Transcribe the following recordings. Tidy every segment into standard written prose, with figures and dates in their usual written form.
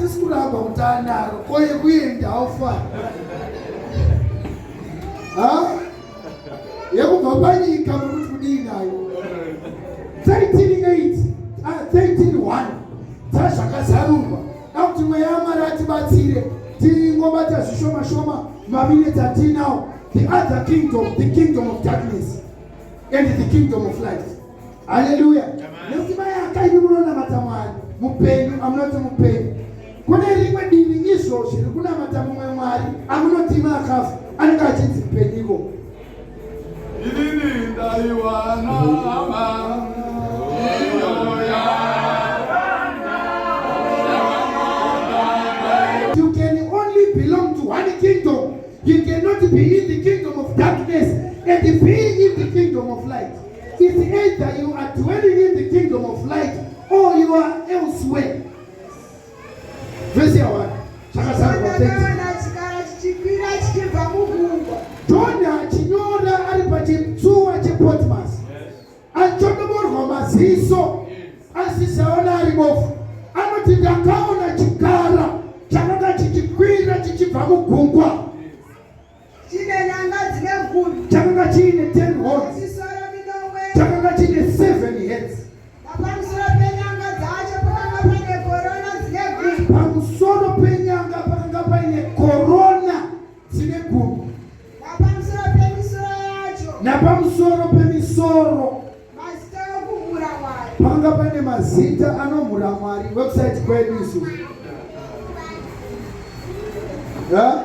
Hatisi kuramba kuti anaro, ko yekuenda haufa. Ha? Yekubva panyika muri kuti kudii nayo? 13:8, ah, 13:1 dzazvakazarurwa. Dakuti mweya waMwari atibatsire tingobata zvishoma shoma maminutes atinawo. The other kingdom, the kingdom of darkness and the kingdom of light. Haleluya. Nekuti mai akaini munonamata Mwari mupenyu, amunoti mupenyu. Kune rimwe divi izvozvi riri kunamata mumwe Mwari amunoti imi akafa, anenge achinzi mupenyiko. Inini ndaiwana hama You can only belong to one kingdom. You cannot be in the kingdom of darkness and be in the kingdom of light. It's either you are dwelling in the kingdom of light or you are elsewhere. Verse 1. Zvakazarurwa 30. Ndakaona chikara chichikwira chichibva mugungwa. John achinyora ari pachitsuwa chePatmos. Achodoborwa maziso asisaona ari bofu. Anoti ndakaona chikara chakanga chichikwira chichibva mugungwa. Chine nyanga dzine gumi. Chakanga chiine 10 horns. Misoro minomwe. Chakanga chiine 7 heads. Napamusoro penyanga dzacho pakanga pane korona dzine gumi. Pamusoro penyanga pakanga paine korona dzine gumi. Napamusoro pemisoro yacho. Napamusoro pemisoro. Mazita okumhura Mwari. Pakanga paine mazita anomhura Mwari. Website kwedu isu. Yeah?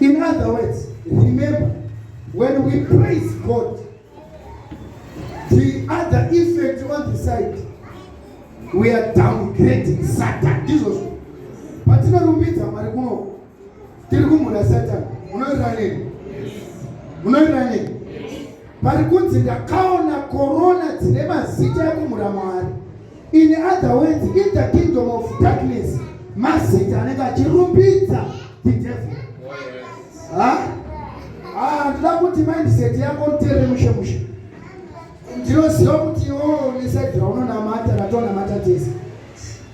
In other words, remember, when we praise God, the other effect on the side, we are downgrading Satan. Ndizvozvo. Patinorumbidza Mwari kuno, tiri kumhura Satan. Munoirira neni? Munoirira neni? Pari kunzi ndakaona korona dzine mazita ekumhura Mwari. In other words, in the kingdom of darkness, mazita anenge achirumbidza the devil. Ha? Ah, ndinoda kuti mindset yako muteerere mushe mushe. Ndinoziva kuti iwewe une side raunonamata ratonamata tese.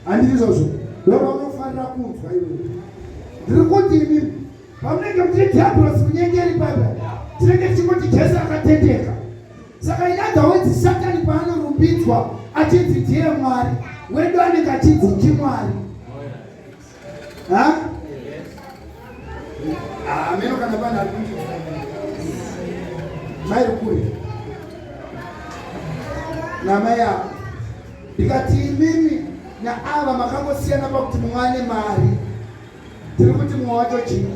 Handiti izvozvo? Ndoraunofanira kunzwa iwewe. Ndiri kuti imimi pamunenge muchiti diablos munyengeri papa, tinenge tichingoti Jesu akatendeka. Saka in other words, Satani paanorumbidzwa achinzi ndiye Mwari wedu anenge achinzi chimwari. Ha? Ameno kana pane ari kuti mai rukuri namai avo ndikati imimi naava makangosiyana pakuti mumwe ane mari tiri kuti mumwe wacho chii?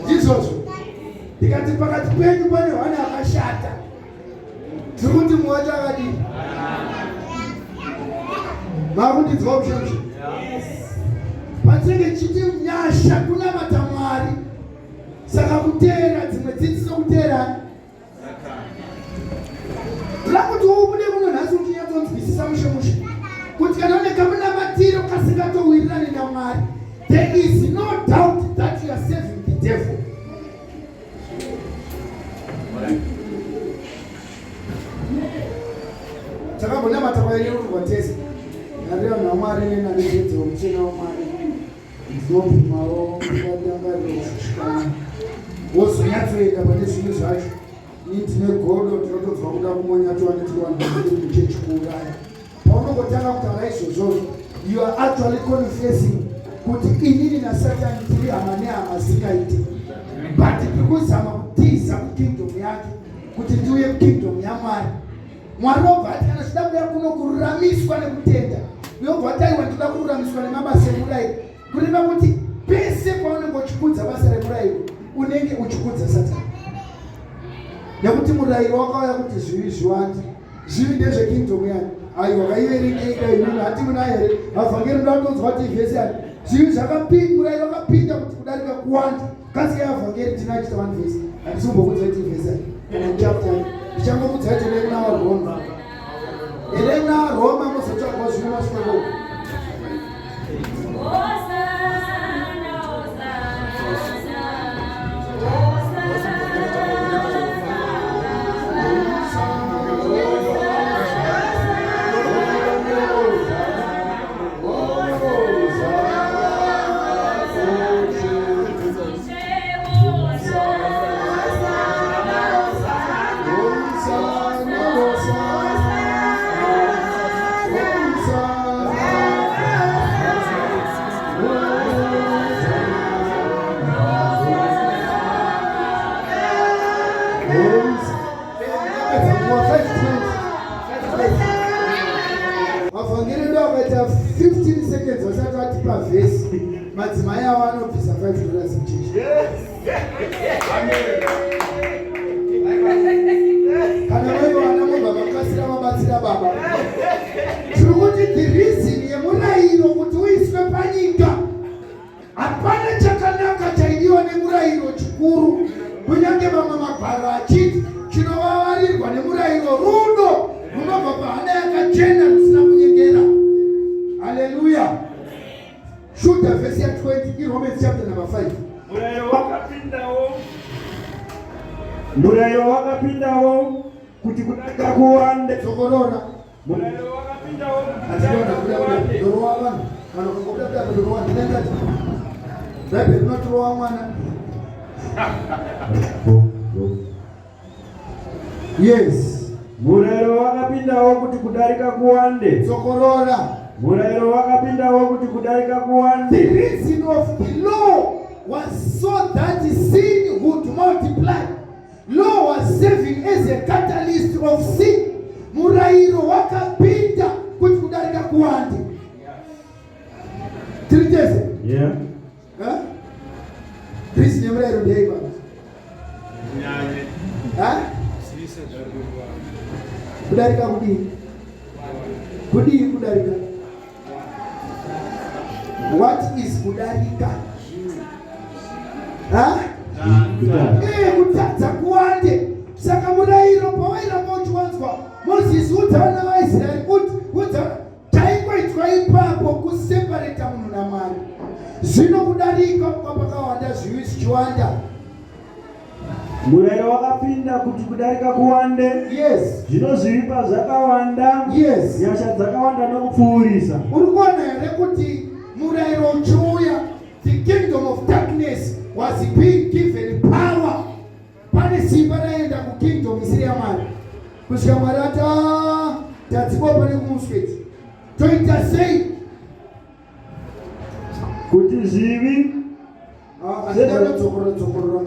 Ndizvozvo ndikati pakati penyu pane hwani akashata tiri kuti mumwe wacho akadii? Makundinzwa mushe? Patinenge tichiti nyasha kunamata Mwari, saka kuteera dzimwe dzidziso kuteerani Ndoda kuti ubude muno nhasi uchinyatsonzwisisa mushe mushe kuti kana une kamunamatiro kasingatowirirani naMwari, there is no doubt that you are serving the devil. Takambonamata kwairerurwa tese nariyo naMwari nenarijedzi womuchena waMwari ndinobvumawo kudangariro kushushikana wozonyatsoenda pane zvinhu zvacho. Ini ndine godo ndinotobva kuda kumonya tiwane tiri vanhu vanenge muchechi kuuraya. Paunongotanga kutaura izvozvozvo you are actually confessing kuti inini nasatani tiri hama nehama zingaite, but tiri kuzama kutiza kukingdom yake kuti ndiuye kukingdom yaMwari. Mwari obva ati kana zvida kuuya kuno kururamiswa nekutenda, uye obva ati aiwa ndinoda kururamiswa nemabasa emurayiro. Kureva kuti pese paunenge uchikudza basa remurayiro unenge uchikudza Satani, nekuti murayiro wakauya kuti zvivi zviwande. Zvivi ndezvekingdom yani. Aiwa kaiverengeika imimi hati muna here vavhangeri muda kutonzwa kuti vhesi yani zvivi zvakapinda, murayiro wakapinda kuti kudarika kuwanda. Kasi yavhangeri tinachita one vhesi, handisi kumbokudza kuti vhesi yani kana chapter yani, ndichangokudza kuti endai kuna vaRoma, endai kuna vaRoma mozotsvagawo zvino masvika ikoko. pavhesi madzimai avo anobvisa 5 dollars muchechi. Kana mai vana mobva makasira mabatsira baba. Tiri kuti the reason yemurayiro kuti uiswe panyika hapana chakanaka chaidiwa nemurayiro chikuru kunyange mamwe magwaro achiti chinovavarirwa nemurayiro rudo runobva pahana yakachena rusina kunyengera. Haleluya. Shuta vhesi ya 20 iRomans chapter number 5. Murayiro wakapindawo murayiro wakapindawo kuti kudarika kuwande. Dzokorora. Murayiro wakapindawo kuti Atinoona kudarika kuda kuda kuwande. ndorowa vanhu kana ukangobuda buda apa ndorowa ndinengati Bhaibheri rinotorowa mwana. Yes. Murayiro wakapindawo kuti kudarika kuwande. Dzokorora. Murayiro wakapindawo kuti kudarika The kuwande. reason of the law was so that sin would multiply. Law was serving as a catalyst of sin. Murayiro wakapinda kuti kudarika kuwande. Tiri tese? Yeah. Eh? Reason yemurayiro ndeyei baba? Eh? Kudarika kudii? Kudii kudarika? What is kudarika? Ha? Kutadza kuwande. Saka murayiro pawairamba uchiwanzwa, Mozisi udza vana vaIsraeri kuti udza taingoitwa ipapo kusepareta munhu naMwari. Zvino kudarika kwapakawanda zvivi zvichiwanda. Murayiro wakapinda kuti kudarika kuwande. Yes. Zvino zvivi pazvakawanda, Yes. nyasha dzakawanda nokupfuurisa. Uri kuona here kuti murayiro uchiuya, the kingdom of darkness was being given power. Pane simba raienda kukingdom isiri yaMwari kusvika Mwari ati, "Ah, tadzikwa pane kumuswedzi toita sei?" Kuti zvivi Andidadzokorora dzokorora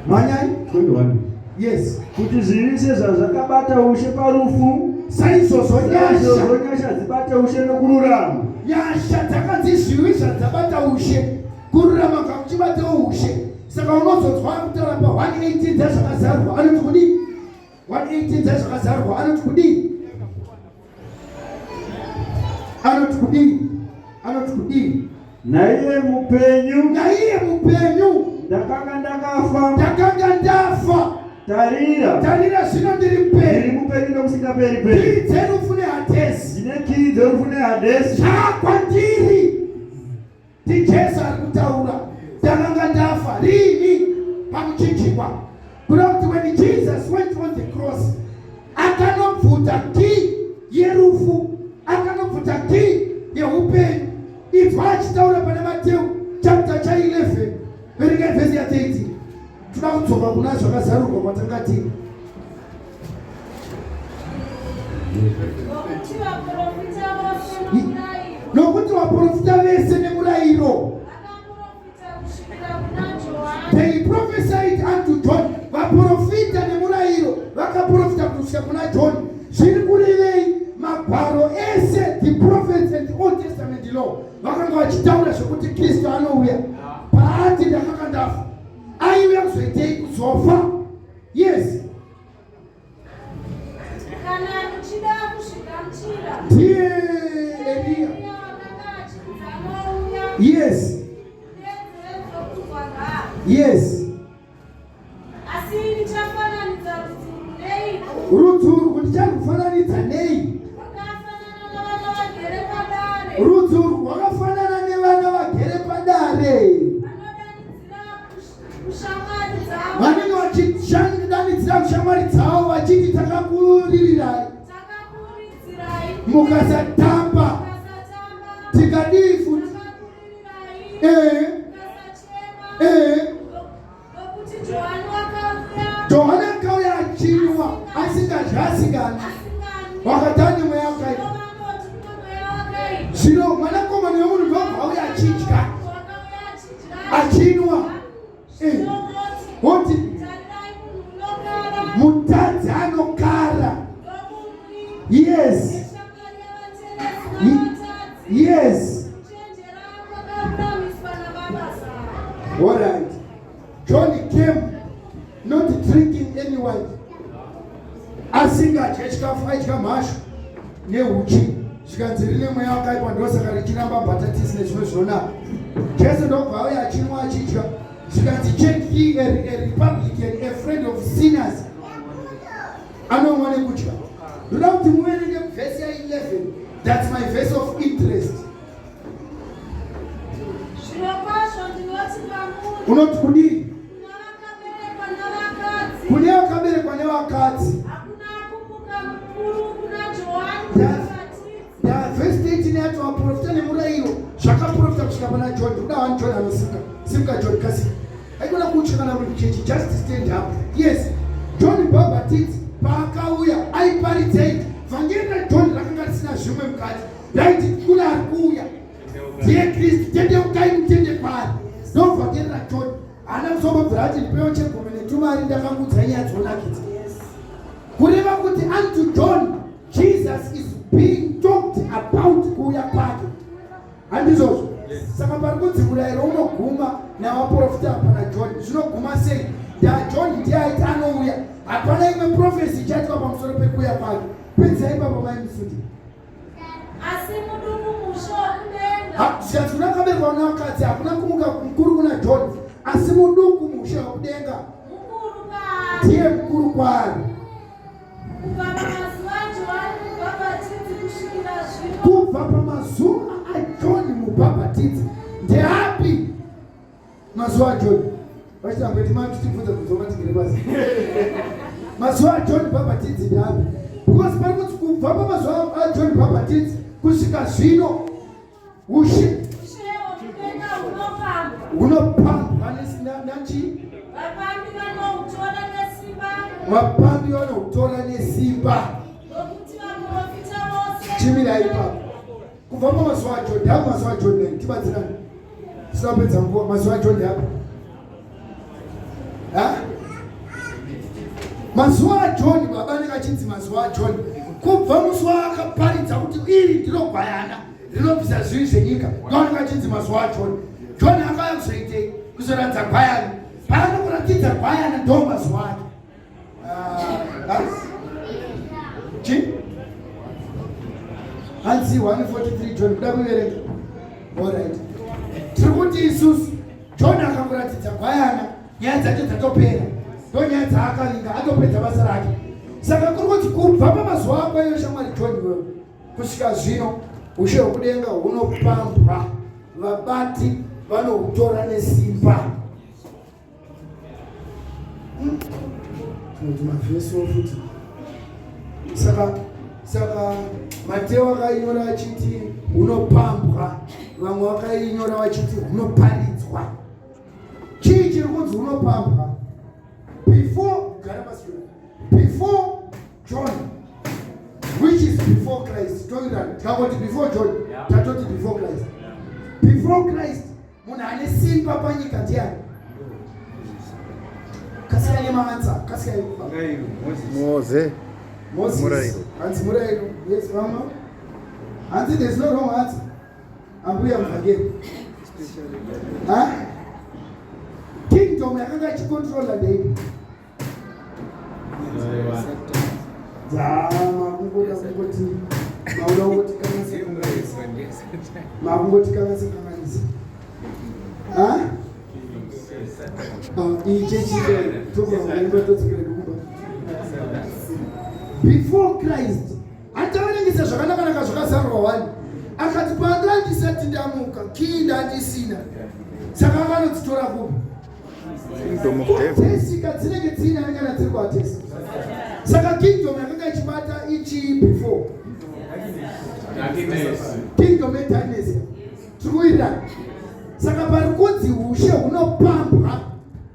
mhanyai. 21. Yes. Kuti zvivi sezvazvakabata ushe parufu, Saizvozvo nyasha saizvozvo nyasha dzibate ushe nokururama. Nyasha dzakanzi zvivi zvadzabata ushe, kururama kakuchibatawo ushe. Saka unozonzwa kutaura pa 118 dzazvakazarurwa anoti kudii? 118 dzazvakazarurwa anoti kudii? Anoti kudii? Anoti kudii? Naiye mupenyu, Naiye mupenyu. Ndakanga ndakafa, Ndakanga ndafa, tarira, tarira zvino ndiri ndiri mupenyu mupenyu nokusingaperi peri. Kii dzerufu nehadhesi. Ndine kiyi dzerufu nehadhesi. Zvakwandiri ndiJesu ari kutaura. Ndakanga ndafa rini? Pamuchinjikwa. Kuda kuti when Jesus went on the cross, akanobvuta kii yerufu, akanobvuta kii yeupenyu. Inzwa achitaura pane Mateu chapter cha11, verengai vhesi ya30. Toda kudzoka kuna Zvakazarurwa kwatanga tiri. Nokuti vaprofita vose nomurayiro Nokuti vaprofita vese nemurayiro vakaprofita kusvikira kuna Johani. They prophesied unto John. Vaprofita nemurayiro vakaprofita kusvika kuna John. Zviri kurevei? Magwaro ese, the prophets and the Old Testament law, vakanga vachitaura zvekuti Kristu anouya. Paati ndakanga ndafa, aiuya kuzoitei? Kuzofa. Yes. Kana muchida kuzvigamuchira, Ndiye Eliya. Eliya wakanga achinzi anouya, nenzeve dzokunzwa ngaa. Asi ndichafananidza rudzi urwu neiko? Rudzi urwu ndicharufananidza nei? Rwakafanana navana vagere padare, Rudzi urwu rwakafanana nevana vagere padare, vanodanidzira kushamwari dzavo, vanenge vachidanidzira kushamwari dzavo vachiti, "Takakuririrai, "Takakuridzirai, mukasatamba." mukasatamba. Tikadii futi? Takakuririrai, mukasachema. Nokuti Johani wakauya Johani akauya achinwa asingadyi, asinganwi, asinganwi, wakati ane mweya wakaipa. vanoti kune mweya wakaipa. Zvino mwanakomana wemunhu ndobva auya achidya, Wakauya achidya, achinwa. Zvino moti, Woti, "Tarirai munhu unokara, mutadzi anokara, ndomumwi, neshamwari yavateresi navabatadzi." Asingadye chikafu, aidya mhashu nehuchi, zvikanzi rine mweya wakaipa, ndosaka richiramba mbatatisi nezvimwe zvinonaka. Jesu ndobva auya achinwa achidya, zvikanzi check ye a republican, a friend of sinners, anomwa nekudya. Ndoda kuti muverenge vhesi ya11. That's my verse of interest. Zvirokwazvo ndinoti kwamuri, Unoti kudii? Kuna vakaberekwa navakadzi, Kune vakaberekwa nevakadzi, hakuna kumuka mukuru kuna Johani Mubhabhatidzi. Vhesi 18 yacho, vaprofita nemurayiro zvakaprofita kusvika pana John. Ndikuda wani John anosimuka. Simuka John, kasika. Aikona kutya kana muri kuchechi, just stand up. Yes, John Bhabhatidzi paakauya aiparidzei? Vhangeri raJohn rakanga risina zvimwe mukati, raiti kune ari kuuya, ndiye Kristu, tendeukai mutende kwaari. Ndo vhangeri raJohn. Haana kuzombobvira ati ndipewo chegumi netumari, ndakakudzai nyaya dzinonakidza. Kureva kuti unto John, Jesus is being talked about kuuya kwake, handizvozvo? Saka pari kunzi murayiro unoguma navaprofita pana John. Zvinoguma sei? NdaJohn ndiye aiti anouya. Hapana imwe prophecy ichaitwa pamusoro pekuuya kwake. Pedzai baba mai Musundi. Asi muduku muushe hwokudenga Zvikanzi kuna akaberekwa navakadzi hakuna kumuka mukuru kuna John, asi muduku muushe hwekudenga mukuru kwaari. Ndiye mukuru kwaari. Kubva pamazuva aJohani Mubhabhatidzi kusvikira zvino, Kubva pamazuva aJohn Mubhabhatidzi. Ndeapi mazuva aJohn? Vachitambweti matitibvunza bvunza matigere pasi. Mazuva aJohn Bhabhatidzi ndeapi? Because pari kuti kubva pamazuva aJohn Bhabhatidzi kusvika zvino, ushe ushe hwokudenga hunopambwa, hunopambwa nachi? Vapambi vanoutora nesimba. Vapambi vanoutora nesimba. Nokuti vaprofita vose Chimirai ipapo. Kubva pamazuva aJohn, ndeapi mazuva aJohn? Nai tibatsirani, tisapedza nguva. Mazuva aJohn ndeapi? Ha? Mazuva aJohn, baba, anenge achinzi mazuva aJohn kubva musi waakaparidza kuti iri ndiro gwayana rinobvisa zvivi zvenyika. Ndoanenge achinzi mazuva aJohn. John akauya kuzoitei? Kuzoratidza gwayana. Paanokuratidza gwayana, ndo mazuva ake. Ah, ah. Chi hanzi 143 John, kuda kuverenga. Alright, tiri kuti isusu John akakuratidza gwayana, nyaya dzacho dzatopera. Ndo nyaya dzaakavinga, atopedza basa rake. Saka kuri kuti kubva pamazuva ako iyo shamwari John iwewe kusvika zvino, ushe hwekudenga hunopambwa, vabati vanohutora nesimba. Tinoti mavhesiwo futi. Saka Mateo akainyora achiti hunopambwa, vamwe vakainyora vachiti hunoparidzwa. Chii chiri kunzi hunopambwa? Before, gara pasi, before John, which is before Christ, toirani tikangoti before John, tatoti before Christ. Before Christ, munhu ane simba panyika ndiani? Kasikai nemaanswer, kasikai. Moze. Moses. Murayiro. Hanzi murayiro. Yes, mama. Hanzi there's no wrong answer. Ambuya muvhangeri. Ha? Kingdom yakanga ichicontrola ndeipi? Dzama kungoda kungoti mauda kungoti kanganisa, makungoti kanganisa, kanganisa. Ha? Ah, iyi chechi tokuimba, todzokera kumba. Before Christ, hataverengesa zvakanaka-naka zvakazarurwa wani. Akati panda ndisati ndamuka, kii ndandisina, saka akanodzitora kupi? Kingdom of David. Kutesika dzinenge dziinani kana dziri kuatesa. Saka kingdom yakanga ichibata ichii before? Kingdom yedarkness. Tiri kuwirirana? Saka pari kunzi ushe hunopambwa,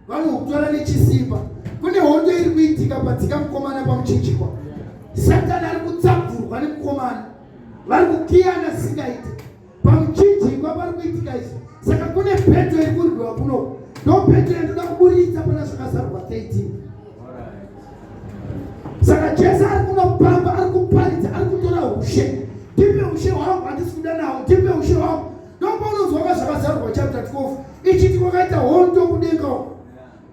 vanohutora nechisimba. Kune hondo iri kuitika padzika mukomana pamuchinjikwa. Satani ari kutsabvurwa nemukomana, vari kukiyana singaiti pamuchinjikwa. Pari kuitika izvi. Saka kune battle iri kurwiwa kuno. Ndo battle yandoda kuburitsa pana Zvakazarurwa 13. Saka Jesu ari kunopamba, ari kuparidza, ari kutora ushe. "Ndipe ushe hwangu, handisi kuda nawo, ndipe ushe hwangu." Ndopaunonzwa kwaZvakazarurwa chapter 12 ichiti kwakaita hondo kudenga uko,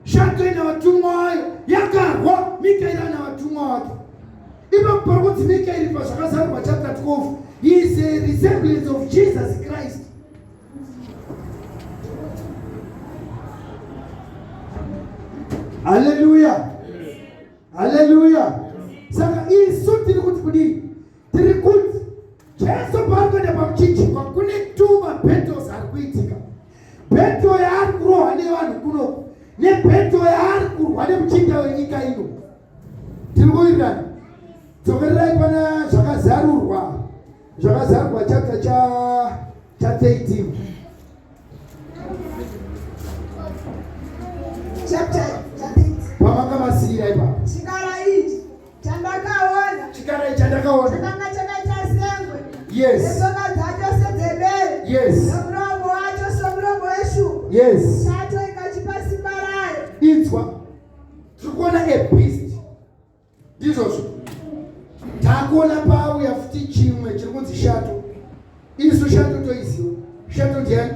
shato ina vatumwa vayo yakarwa, Mikaeri ana vatumwa vake. Ipapo pari kunzi Mikaeri pazvakazarurwa chapter 12, he is a resemblance of Jesus Christ. Haleluya, haleluya. Saka isu tiri kuti kudii? Tiri kuti Jesu paari kuenda pamuchinjikwa kune two mabattles ari kuitika. Battle yaari kurohwa nevanhu kunoku nebattle yaari kurwa nemuchinda wenyika ino. Tiri kuwirirana? Dzokererai pana zvakazarurwa, zvakazarurwa chapter cha cha 13. Chapter 13. Pamanga masiyira ipapo. Chikara ichi chandakaona. Chikara ichi chandakaona. Chakanga chakaita sengwe. Yes. Netsoka dzacho sedzebere. Yes. Nomuromo wacho somuromo weshumba. Yes. Shato ikachipa simba rayo. Inzwa. Tiri kuona a beast. Ndizvozvo. Takuona pauya futi chimwe chiri kunzi shato. Isu shato toiziva. Shato ndiani?